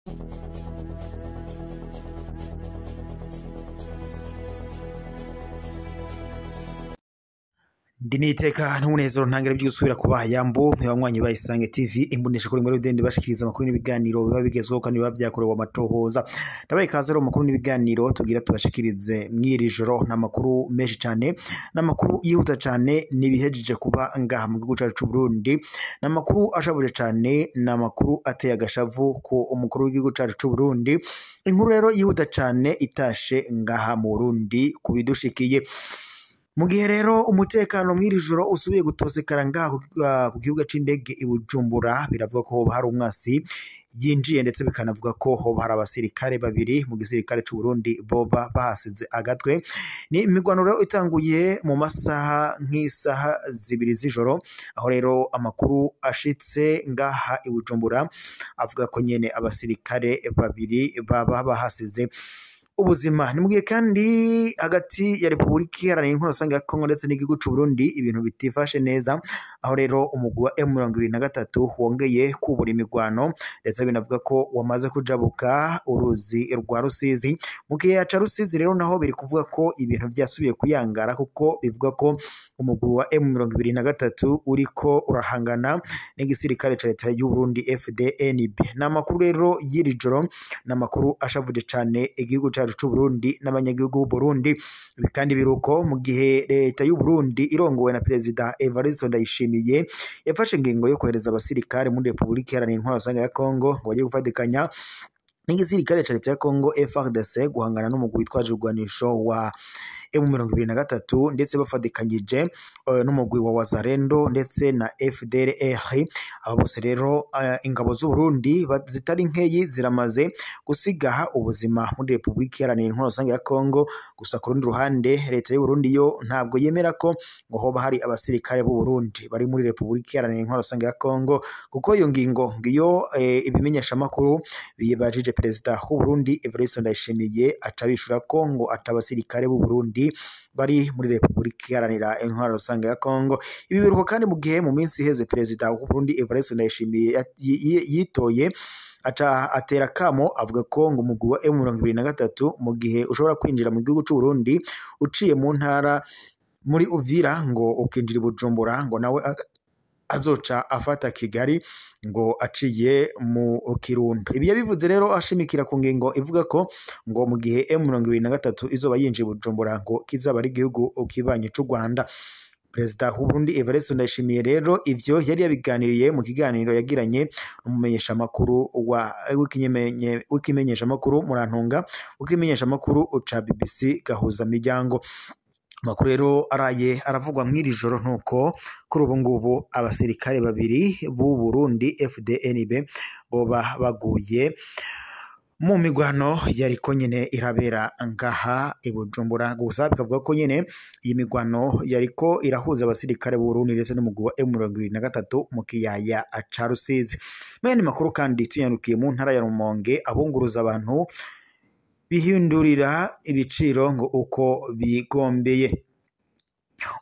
Ndi niteka n'umunezero ntangere byo gusubira kubaha yambo banywanyi ba Isange TV imbonesha kuri muri rudende bashikiriza amakuru n'ibiganiro biba bigezweho kandi biba byakorewe amatohoza. Ndabaye ikaze rero makuru n'ibiganiro tugira tubashikirize mw'iri joro n'amakuru menshi cyane n'amakuru yihuta cyane nibihejeje kuba ngaha mu gihugu cyacu c'u Burundi, n'amakuru ashabuje cyane n'amakuru ateye agashavu ku umukuru w'igihugu cyacu c'u Burundi. Inkuru rero yihuta cyane itashe ngaha mu Burundi kubidushikiye. Mu gihe rero umutekano mw'iri joro usubiye gutosekara ngaha ku kibuga c'indege i Bujumbura, biravuga ko hoba hari umwasi yinjiye ndetse bikanavuga ko hoba hari abasirikare babiri mu gisirikare c'u Burundi boba bahasize agatwe. Ni imigwano rero itanguye mu masaha nk'isaha 2 z'ijoro, aho rero amakuru ashitse ngaha i Bujumbura avuga ko nyene abasirikare babiri baba bahasize ubuzima. Ni mugihe kandi hagati ya Republika Iharanira Intwaro Rusange ya Kongo ndetse n'igihugu c'u Burundi ibintu bitifashe neza, aho rero umugwi wa M23 wongeye kubura imigwano ndetse binavuga ko wamaze kujabuka uruzi rwa Rusizi. Mu gihe ca Rusizi rero naho biri kuvuga ko ibintu vyasubiye kuyangara, kuko bivuga ko umugwi wa M23 uriko urahangana n'igisirikare ca leta y'u Burundi FDNB. Ni amakuru rero y'iri joro, ni amakuru ashavuje cane igihugu ca c'u Burundi n'abanyagihugu b'u Burundi. Kandi biruko mu gihe leta y'u Burundi irongowe na Perezida Evariste Ndayishimiye yafashe ingingo yo kohereza abasirikare muri Republika Iharanira Intwaro Rusange ya Kongo ngo baje gufatikanya n'igisirikare ca leta ya Kongo FARDC guhangana n'umugwi witwaje urwanisho wa M23 ndetse bafatikanyije n'umugwi wa Wazalendo ndetse na FDLR. Abo bose rero ingabo z'u Burundi zitari nkeyi ziramaze gusigaha ubuzima muri Republika Iharanira Intwaro Rusange ya Kongo. Gusa ku rundi ruhande leta y'u Burundi yo ntabwo yemera ko ngo hoba hari abasirikare b'u Burundi bari muri Republika Iharanira Intwaro Rusange ya Kongo, kuko iyo ngingo ngiyo ibimenyesha makuru biyibajije Perezida w'u Burundi Evariste Ndayishimiye acabishura ko ngo atabasirikare b'u Burundi bari muri Republika Iharanira Intwaro Rusange ya Kongo. Ibi biruko kandi mu gihe mu minsi iheze Perezida w'u Burundi Evariste Ndayishimiye yitoye aca atera kamo avuga ko ngo umugwi wa M23 mu gihe ushobora kwinjira mu gihugu c'u Burundi uciye mu ntara muri Uvira ngo ukinjira i Bujumbura, ngo nawe azoca afata Kigali ngo aciye mu Kirundo. Ibi yabivuze rero ashimikira ku ngingo ivuga ko ngo mu gihe M23 izoba yinjiye Bujumbura ngo kizaba ari igihugu kibanye c'u Rwanda. Perezida w'u Burundi Evariste Ndayishimiye rero ivyo yari yabiganiriye mu kiganiro yagiranye n'umumenyesha makuru wa w'ikimenyesha makuru Murantunga w'ikimenyesha makuru ca BBC Gahuza Miryango. Amakuru rero araye aravugwa mw'iri joro ntuko kuri ubu ngubu abasirikare babiri b'u Burundi FDNB boba baguye mu migwano yariko nyene irabera ngaha i Bujumbura. Gusa bikavuga ko nyene iyi migwano yariko irahuza abasirikare b'u Burundi ndetse n'umugwi wa M23 mu kiyaya ca Rusizi. Mwene makuru kandi tunyarukiye mu ntara ya Rumonge abunguruza abantu bihindurira ibiciro ngo uko bigombeye.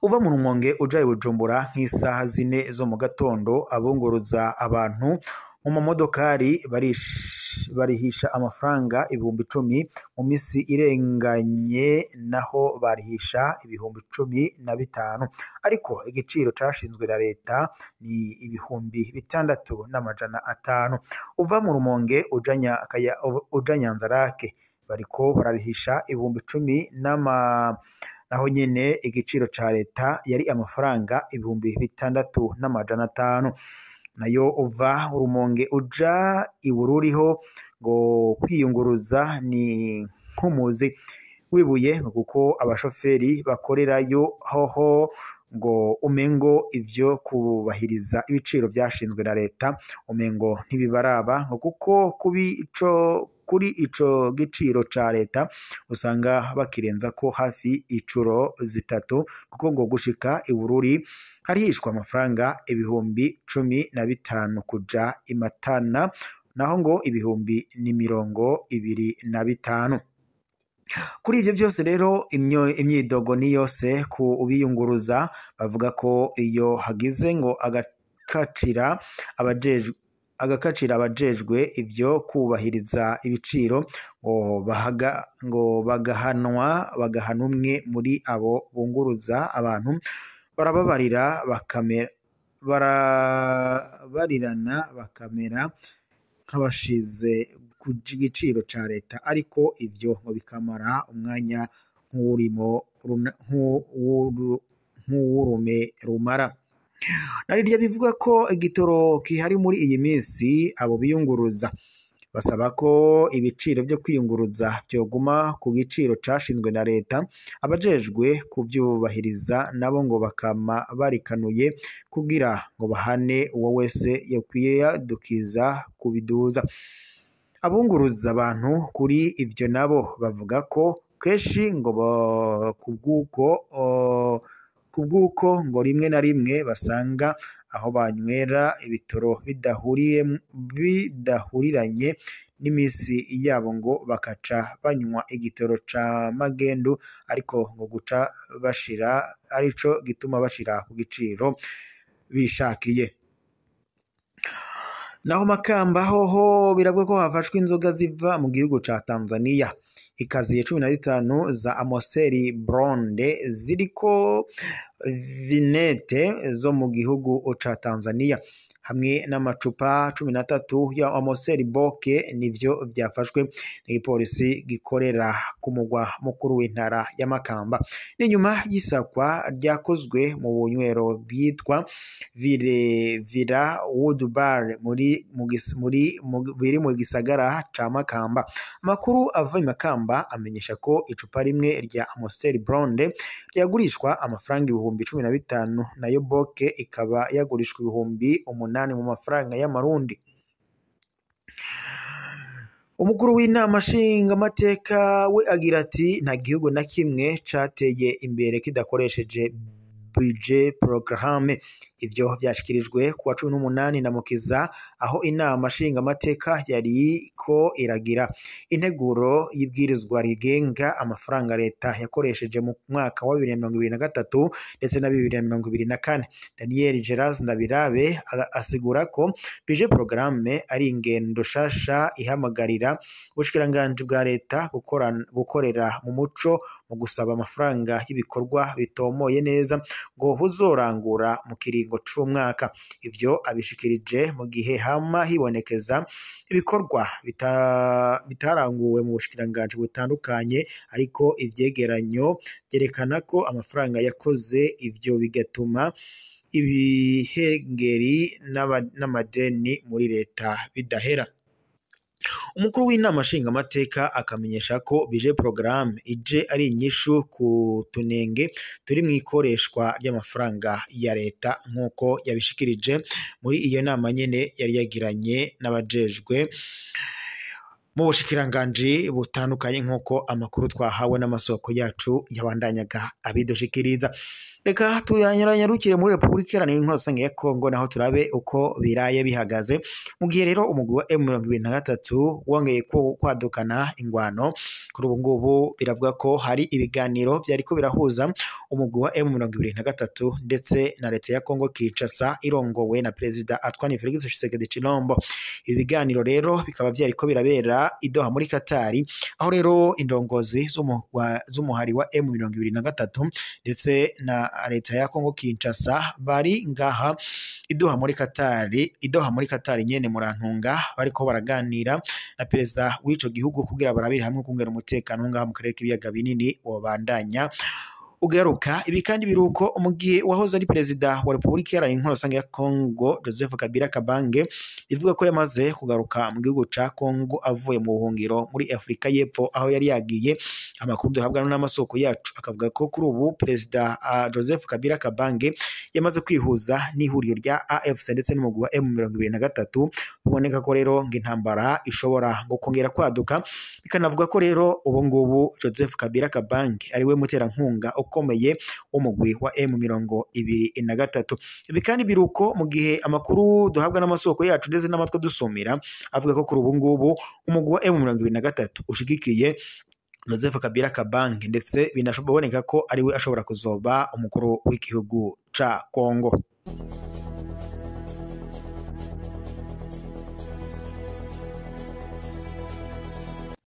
Uva mu Rumonge uja i Bujumbura nk'isaha 4 zo mu gatondo, abunguruza abantu mu mamodokari barihisha amafaranga 10,000, mu misi irenganye naho barihisha 15,000, ariko igiciro cashinzwe na leta ni 6,500. Uva mu Rumonge uja Nyanzarake bariko bararihisha 10,000 naho nyene igiciro ca leta yari amafaranga 6,500. Nayo uva Rumonge uja i Bururiho ngo kwiyunguruza ni nk'umuzi wibuye, kuko abashoferi bakorerayo hoho ngo umengo ivyo kubahiriza ibiciro vyashinzwe na leta umengo ntibibaraba, ngo kuko kuri ico giciro ca leta usanga bakirenza ko hafi icuro 3, kuko ngo gushika i Bururi harihishwa amafaranga 15,000 kuja i Matana, naho ngo 25,000. Kuri ivyo vyose rero imyidogo ni yose ku biyunguruza, bavuga ko iyo hagize ngo agakacira agakacira abajejwe ivyo kubahiriza ibiciro ngo bahaga ngo bagahanwa bagahana umwe muri abo bunguruza abantu barababarira bakamera barabarirana bakamera nk'abashize ku giciro ca leta, ariko ivyo ngo bikamara umwanya nk'uwurimo nk'uwurume rumara. Narirya bivuga ko igitoro kihari muri iyi minsi abo biyunguruza basaba ko ibiciro byo kwiyunguruza byoguma ku giciro cashinzwe na leta, abajejwe kuvyubahiriza nabo ngo bakama barikanuye kugira ngo bahane uwo wese yokwiyadukiza kubiduza. Abunguruza abantu kuri ivyo nabo bavuga ko kenshi ngo kubw'uko ngo rimwe na rimwe basanga aho banywera ibitoro bidahuriranye n'imisi yabo ngo bakaca banywa igitoro ca magendu, ariko ngo guca bashira arico gituma bashira ku giciro bishakiye. Naho Makamba hoho biravuga ko hafashwe inzoga ziva mu gihugu ca Tanzania. Ikaziye 15 za Amostel Blonde ziriko vinete zo mu gihugu ca Tanzania hamwe n'amacupa 13 ya Amostel Boke nivyo byafashwe n'igipolisi gikorera ku mugwa mukuru w'intara ya Makamba. Ni nyuma y'isakwa ryakozwe mu bunywero bwitwa Villa Wood Bar muri biri mu gisagara ca Makamba. Amakuru ava i Makamba amenyesha ko icupa rimwe rya Amostel Blonde ryagurishwa amafaranga 15,000 nayo Boke ikaba yagurishwa 8,000 mu mafaranga y'amarundi. Umukuru w'inama nshingamateka we agira ati nta gihugu na kimwe cateye imbere kidakoresheje budget programme. Ivyo vyashikirijwe kuwa 18 na Mukiza, aho inama nshingamateka yariko iragira integuro y'ibwirizwa rigenga amafaranga leta yakoresheje mu mwaka wa 2023 ndetse na 2024. Daniel Geras Ndabirabe asigura ko budget programme ari ingendo shasha ihamagarira ubushikiranganji bwa leta gukorera mu muco mu gusaba amafaranga y'ibikorwa bitomoye neza ngo buzorangura mu kiringo c'umwaka. Ivyo abishikirije mu gihe hama hibonekeza ibikorwa bitaranguwe mu bushikiranganji butandukanye, ariko ivyegeranyo vyerekana ko amafaranga yakoze ivyo bigatuma ibihengeri n'amadeni muri leta bidahera. Umukuru w'inama nshingamateka akamenyesha ko budget programme ije ari inyishu ku tunenge turi mu ikoreshwa ry'amafaranga ya leta, nk'uko yabishikirije muri iyo nama nyene yari yagiranye n'abajejwe mu bushikiranganji butandukanye, nk'uko amakuru twahawe n'amasoko yacu yabandanyaga abidushikiriza. Reka turanyarukire muri Republika Iharanira Intwaro Rusange ya Kongo naho turabe uko biraye bihagaze mu gihe rero umugwi wa M23 wongeye kwadukana ingwano. Kuri ubu ngubu biravuga ko hari ibiganiro vyariko birahuza umugwi wa M23 ndetse na leta ya Kongo Kinshasa irongowe na Perezida Antoine Felix Tshisekedi Tshilombo. Ibi biganiro rero bikaba vyariko birabera i Doha muri Katari, aho rero indongozi z'umuhari wa M23 ndetse na leta ya Kongo Kinshasa bari ngaha i Doha muri Katari nyene murantunga, bariko baraganira na perezida w'ico gihugu kugira barabire hamwe kongera umutekano ngaha mu karere k'ibiyaga binini wabandanya ugaruka. Ibi kandi biruko umugihe wahoze ari perezida wa Republika Iharanira Intwaro Rusange ya Kongo Joseph Kabila Kabange ivuga ko yamaze kugaruka mu gihugu ca Kongo avuye mu buhungiro muri Afrika y'Epfo aho yari yagiye. Amakuru duhabwa n'amasoko yacu akavuga ko kuri ubu perezida Joseph Kabila Kabange yamaze kwihuza n'ihuriro rya AFC ndetse n'umugwi wa M23. Biboneka ko rero ngo intambara ishobora ngo kongera kwaduka, bikanavuga ko rero ubu ngubu Joseph Kabila Kabange ari we muterankunga ukomeye w'umugwi wa M23. Ibi kandi biruko mu gihe amakuru duhabwa n'amasoko yacu ndetse n'amatwi dusumira avuga ko kuri ubu ngubu umugwi wa M23 ushigikiye Joseph Kabila Kabange, ndetse binashoboneka ko ari we ashobora kuzoba umukuru w'igihugu ca Kongo.